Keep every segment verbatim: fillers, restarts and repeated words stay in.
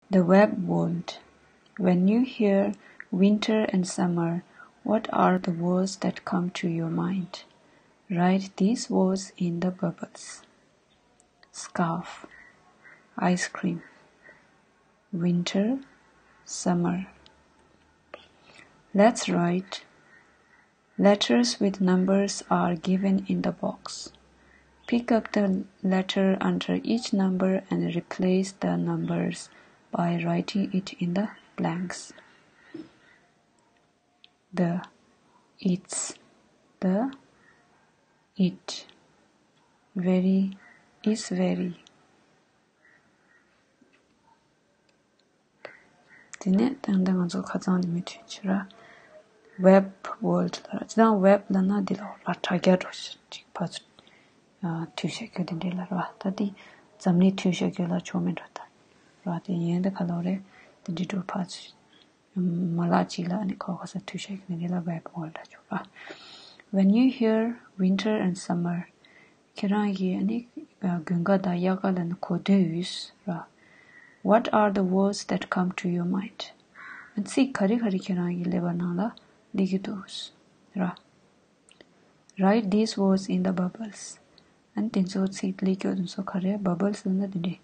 The verb world. When you hear winter and summer, what are the words that come to your mind? Write these words in the bubbles. Scarf, ice cream, winter, summer. Let's write. Letters with numbers are given in the box. Pick up the letter under each number and replace the numbers by writing it in the blanks. The, its, the, it, very, is very. དེ་ནས་ད་ལྟ་ང་ཚོ་ཁ་སང་དེ་མི་ཐོན་ཆེ་ར། Web world ལ་ར། ཅི་དང་web ལ་ན་འདི་ལ་ར་དྲ་རྒྱ་འགྲོ་ཞིག་ཅིག་ཕར་ཚུར་ཨ་མཐུད་བྱ་རྒྱུ་དེ་འདྲས་ལ་ར། ད་འདི་འཛམ་གླིང་མཐུད་བྱ་རྒྱུ་ལ་ཆོ་མེད་འགྲོ་ད་ར། དེ་ཡན་དེ་ག་ལོ་རེད། དེ་འདྲས་འགྲོ་ཕར་ཚུར་མ་ལག་ཅིག་ལ་ཨ་ནི་ཁོ་ཁ་ས་མཐུད་བྱ་རྒྱུ་དེ་འདྲས་ལ་web world ལ་ཆོ་ར། When you hear winter and summer, ཁྱེད་རང་གིས་ཨ་ནི་དགུན་ཁ་དང་དབྱར་ཁ་ལ་ནི་གོ་དུས་ར། What are the words that come to your mind? ཚིག་ག་རེ་ག་རེ་ཁྱེད་རང་གི་ཀླད་པ་ནང་ལ་སླེབས་ཀྱི་འདུག་ར། Write these words in the bubbles. ཨ་ནི་དེ་ཚོ་ཚིག་ཀླད་སྐྱོ་དེ་ཚོ་ག་རེ་bubbles ལ་ན་དེ་འདྲས།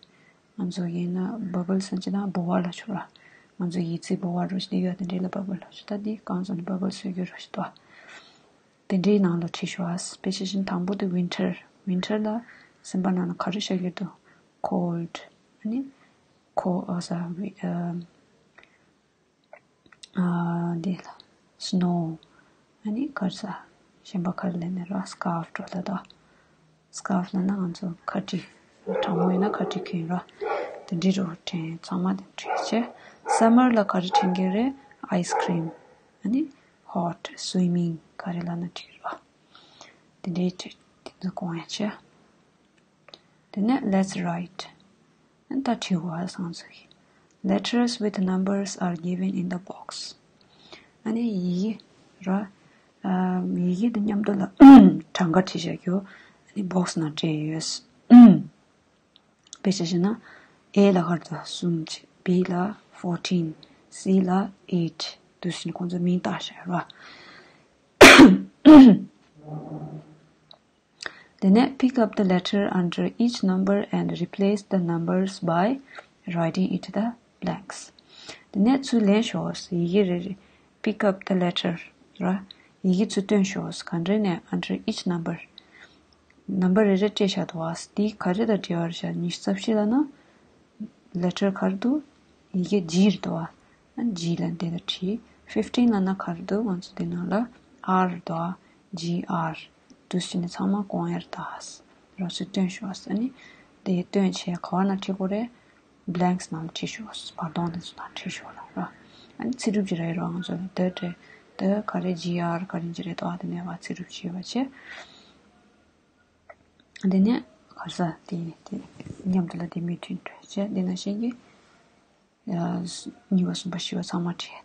ང་ཚོ་ཡིན་ན་bubbles ཟེར་གྱི་ན་ལྦུ་བ་ལ་ཆོ་ར། ང་ཚོ་ཡི་ཚིག་ལྦུ་བ་རོ་ཞིག་དེ་ཡོད་དེ་འདྲས་ལ་bubble ལ་ཆོ། ད་འདི་གང་ཚོ་ནི་bubbles ཟེར་རྒྱུ་རོ་ཞིག་ཏོ། དེ་འདྲའི་ནང་ལ་བྲིས་ཤོག་ཨ། དཔེ་ཆ་བཞིན་དང་པོ་དེ་winter. Winter ལ་སེམས་པ་ནང་ལ་ག་རེ་ཤར་གྱི་འདུག cold. ཨ་ནི་cold ཨ་ས་ཨ་འདི་ལ་snow. ཨ་ནི་ག་རེ་ས་གཞན་པ་ག་རེ་ལེན་ནས་ར་scarf འགྲོ་ལ་དོ། Scarf ལ་ན་ང་ཚོ་ཁ་དཀྲིས། གྲང་མོ་ཡིན་ན་ཁ་དཀྲིས་གྱོན་ར། དེ་འདྲའི་རུ་དྲན་ཚང་མ་དེ་བྲིས་བྱས། Summer ལ་ག་རེ་དྲན་གྱི་རེད། Ice cream. ཨ་ནི་hot, swimming ག་རེ་ལ་ན་བྲིས་ར། དེ་འདྲའི་བྲིས་དེ་ཚོ་གོང་ཡ་བྱས། དེ་ནས་let's write. ཨ་ནི་ད་བྲིས་དགོས་ཨ་སང་ཚོ་གི Letters with numbers are given in the box. ཨ་ནི་ཡི་གེ་ར། ཨ་ཡི་གེ་དེ་མཉམ་དུ་ལ་གྲངས་ཀ་བྲིས་བཞག་རྒྱུ་ཨ་ནི་box ནང་སྤྲད་ཡོད། དཔེ་ཆ་བཞག་ན་A ལ་ག་རེ་འདུག་གསུམ་བྱས། B ལ་fourteen, C ལ་eight འདུག་ཟེར་ནས་ཁོང་ཚོ་མིང་བཏགས་བཞག་ར། དེ་ནས་pick up the letter under each number and replace the numbers by writing it the blanks. དེ་ནས་ཚུར་ལེན་ཤོག་ཡི་གེ་རེ་རེ། Pick up the letter ར། ཡི་གེ་ཚུར་བཏོན་ཤོག་ག་འདྲ་ནས་under each number. Number རེ་རེ་སྤྲད་བཞག་འདུག་ཨ། འདི་ག་རེ་དང་འབྲེལ་བ་རེད་བཞག་ཉི་ཤུ་རྩ་བཞི་ལ་ན། Letter ག་རེ་འདུག་ཡི་གེ་G རེད་འདུག་ཨ། G ལ་འདི་ལ་བྲིས། fifteen ལ་ན་ག་རེ་འདུག་ང་ཚོ་འདི་ནང་ལ་R རེད་འདུག་ཨ། G R འདུག་ཟེར་ནས་ཚང་མ་གོང་ཡར་བཏགས། རོ་ཚུར་བཏོན་ཤོག་ཨ་ནི། འདི་བཏོན་བྱས་ག་བ་ན་བྲིས་དགོས་རེད། blanks ནང་ལ་བྲིས་ཤོག་བར་སྟོང་དེ་ཚོ་ནང་བྲིས་ཤོག་ལ་ར། ཨ་ནི་ཚིག་གྲུབ་ཅིག་ར་ཡོད་ར་ང་ཚོ་ལ་the འདྲ། the ག་རེ་G R ག་རེ་ཅིག་རེད་འདུག་ཨ། དེ་ནས་བ་ཚིག་གྲུབ་ཅིག་ཡོད་པ་བྱས། དེ་ནས་ག་རེ་ཟ་དེ་དེ་མཉམ་དུ་ལ་དེ་མི་མཐུན་འགྲོ་བྱས། དེ་ནང་བཞིན་གྱི་ཨ་གཉིས་པ་གསུམ་པ་བཞི་པ་ཚང་མ་བྲིས།